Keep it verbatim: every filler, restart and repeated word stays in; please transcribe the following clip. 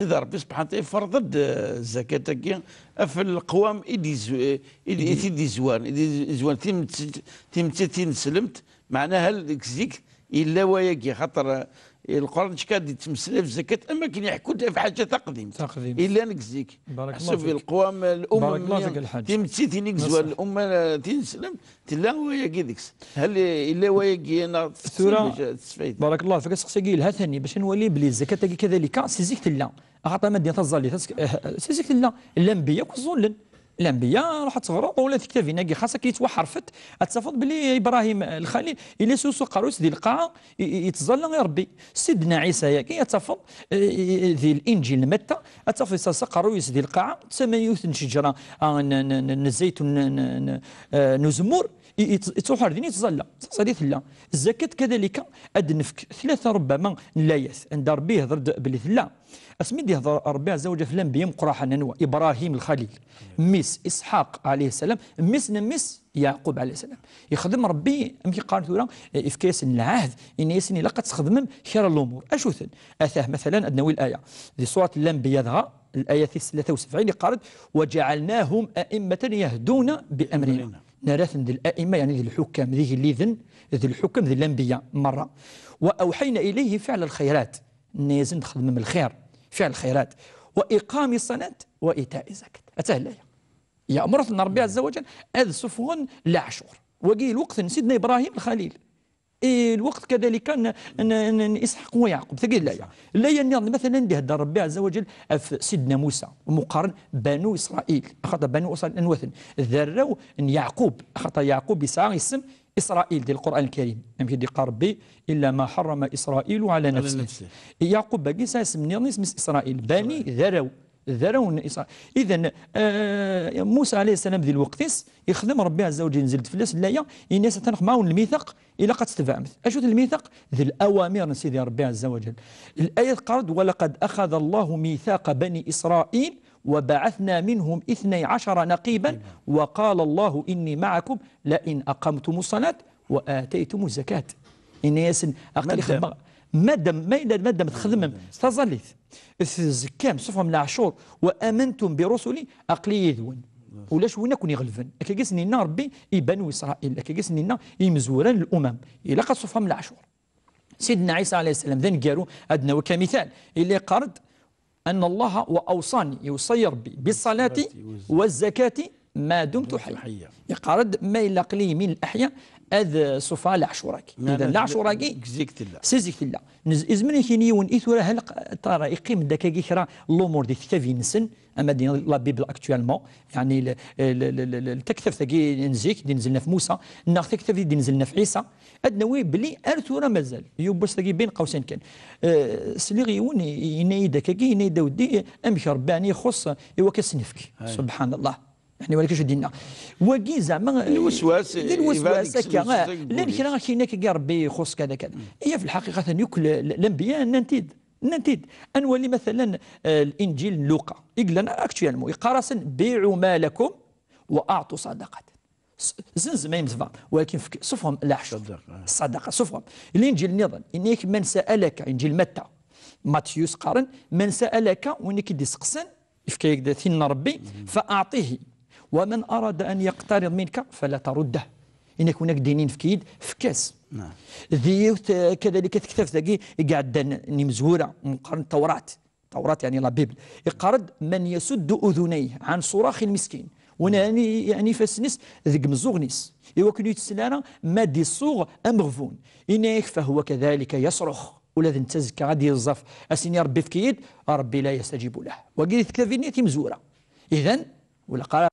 Sidi Ṛebbi subḥanahu wa taɛala iferḍ-d, eh, zzakat-agi ɣef leqwam i d-izw-, i d-, i t-id-izwaren, i d-izwaren timetti-, timettit tineslemt, meɛnaha deg zik yella wayagi, xaṭer, eh, Lqur'an ticka d-yettmeslay ɣef zzakat, am akken iḥekku-d ɣef ḥaǧa taqdimt. Taqdimt. Yellan deg zik. Barakallahu fik. Leqwam, eh, barakallahu fik, a Lḥaǧ. Timettit i izwaren l'umma, eh, tineslemt, tella wayagi deg-s. Hal yella wayagi neɣ tura, bac ad tesfayed? Barakallahu fik, aseqsi-agi yelha tani, bac ad nwali belli zzakat-agi kadalika, si zik tella. Axaṭer ma d-yenna taẓallit, as-, eh, si zik tella. Lanbiya akk ẓẓullen. Lanbiya, ruḥ ad teɣreḍ, ula d tektabin-agi, xas akka yettwaḥerfet, ad tafeḍ belli Ibrahim, eh, Lxalil, yella s usu aqerru-s di lqaɛa, i, i, yettẓalla i Rebbi. Sidna Ɛisa-yagi, ad tafeḍ, eh, i, i, di Linǧil n Matta, ad tafeḍ s aqerru-s di lqaɛa, tama yiwet n cejra, ah, n, n, n, n zzaytun, n, n, n, eh, n uzemmur, i, i, yettruḥ ar din yettẓalla. Taẓallit tella. Zzakat kadalika, ad nefk tlata rubbama n layat, anda Rebbi yehder-d belli tella. Asmi d-yehder Rebbi Azza wa Jal f lanbiya meqqraḥen, anwa? Ibrahim Lxalil, mmi-s Isḥaq alayhi ssalam, mmi-s n mmi-s Yeɛqub alayhi ssalam. Yexdem Rebbi, amek i qqaren tura, eh, ifka-yasen lɛahd, yenna-yasen ilaq ad txedmem kra n lumuṛ. Acu-ten? Atah, matalan, ad nawi laya. Di surat Lanbiya dɣa, laya tis tlata u sebɛin, yeqqar-d: "وجعلناهم أئمة يهدون بأمرنا." Nerra-ten d la'imma, yeɛni d lḥukam, d igelliden, d lḥukam, d lanbiya merra. "وأوحينا إليهم فعل الخيرات." Nna-yasen txedmem lxir, فعل الخيرات. "وإقام الصلاة وإيتاء الزكاة." Atah laya. Yeɛmer-iten Rebbi Azza wa Jal ad suffɣen leɛcur. Wagi d lweqt n Sidna Ibrahim Lxalil. I lweqt kadalika n, n, n, n Isḥaq wa Yeɛqub. Tagi d laya. Laya nniḍen, matalan, d-ihedder Rebbi Azza wa Jal ɣef Sidna Musa, umi qqaren Banu Isṛayil. Axaṭer Banu Isṛayil anwa-ten? D arraw n Yeɛqub. Axaṭer Yeɛqub yesɛa isem Isṛayil di Lqur'an Lkarim. Amek i d-yeqqar Rebbi: "إلا ما حرم إسرائيل على نفسه." Yeɛqub-agi yesɛa isem nniḍen, isem-is Isṛayil. Bani d arraw. D arraw n Isṛayil. Idan, eh, Musa alayhi ssalam di lweqt-is, yexdem Rebbi Azza wa Jal, yenzil-d fell-as laya, yenna-yas: "Atan ɣef mɛawen lmitaq, ilaq ad tetbeɛemt." Acu-t lmitaq? D lawamir n Sidi Rebbi Azza wa Jal. Laya teqqar-d: "ولقد أخذ الله ميثاق بني إسرائيل وبعثنا منهم اثني عشر نقيبا وقال الله إني معكم لئن أقمتم الصلاة وآتيتم الزكاة." Yenna-yasen, aql-i xedmeɣ. Madam, ma yella, madam txedmem taẓallit, tzekkam, tṣuffɣem leɛcur, "وآمنتم برسلي", aql-i yid-wen. Ulac win ad ken-iɣelben. Akka i sen-yenna Rebbi i Banu Isṛayil, akka i sen-yenna i yimezwura n l'umam. Ilaq ad tṣuffɣem leɛcur. Sidna Ɛisa alayhi ssalam, d aneggaru, ad nawi kamital. Illa yeqqar-d: "أن الله وأوصاني", iweṣṣa-yi Rebbi, "بالصلاة والزكاة ما دمت حيا". Yeqqar-d: "Ma yella aql-i min leḥya, ad suffɣeɣ leɛcur-agi." Idan, leɛcur-agi, si zik tella. Nez-, izmer ad k-yini yiwen i tura, hal q-, tara, iqqim-d akkagi kra n lumuṛ di tektabin-nsen, ama d la Bible actuellement, yeɛni l-, l-, l-, l-, l-, taktabt-agi n zik, d-inzeln ɣef Musa, neɣ taktabt i d-inzeln ɣef Ɛisa, ad nawi belli ar tura mazal. Yiwwas-agi bayen qawsen kan. Eh, sliɣ yiwen i-, yenna-yi-d akkagi, yenna-yi-d: "A weddi, amek Rebbi ɛni ixuṣṣ i wakka s-nefk?" Subḥan Allah. Yeɛni, wala acu d-yenna. Wagi zeɛma, d lweswas, d lweswas akka, llan kra akin akkagi Rebbi ixuṣṣ kada kada. Iya, fi lḥaqiqa, atan yakk l-, l-, lanbiya nnan-t-id. Nnan-t-id. Ad nwali, matalan, eh, Linǧil n Luqa. I yellan actuellement. Yeqqar-asen: "بيعوا ما لكم وأعطوا صدقة." S-, zenzem ayen tebɣam, walakin fk-, sufɣem leɛcur. Ṣṣadaqa, ah. Ṣṣadaqa, sufɣem. Linǧil nniḍen, yenna-yak: "من سألك", Inǧil Matta, Matyus qqaren: "من سألك", win i k-id-iseqsan, ifka-yak-d tin n Rebbi, "فأعطه، ومن أراد أن يقترض منك فلا ترده." Yenna-yak win ak-d-inin efk-iyi-d, efk-as. Di yiwet, eh, kadalika tektabt-agi i iɛeddan n yimezwura, qqaren Tawrat. Tawrat, yeɛni la Bible. Yeqqar-d: "من يسد أذنيه عن صراخ المسكين." Win yeɛni, yeɛni ifassen-is deg imeẓẓuɣen-is, i wakken ur yettsel ara ma d-iṣṣuɣ ameɣbun. Yenna-yak: "فهو كذلك يصرخ." Ula d netta azekka ad yeẓẓaf, ad s-yini: "Rebbi, efk-iyi-d", Rebbi la yastajibu lah. Wagi di tektabin-nni timezwura. Idan, ula qqar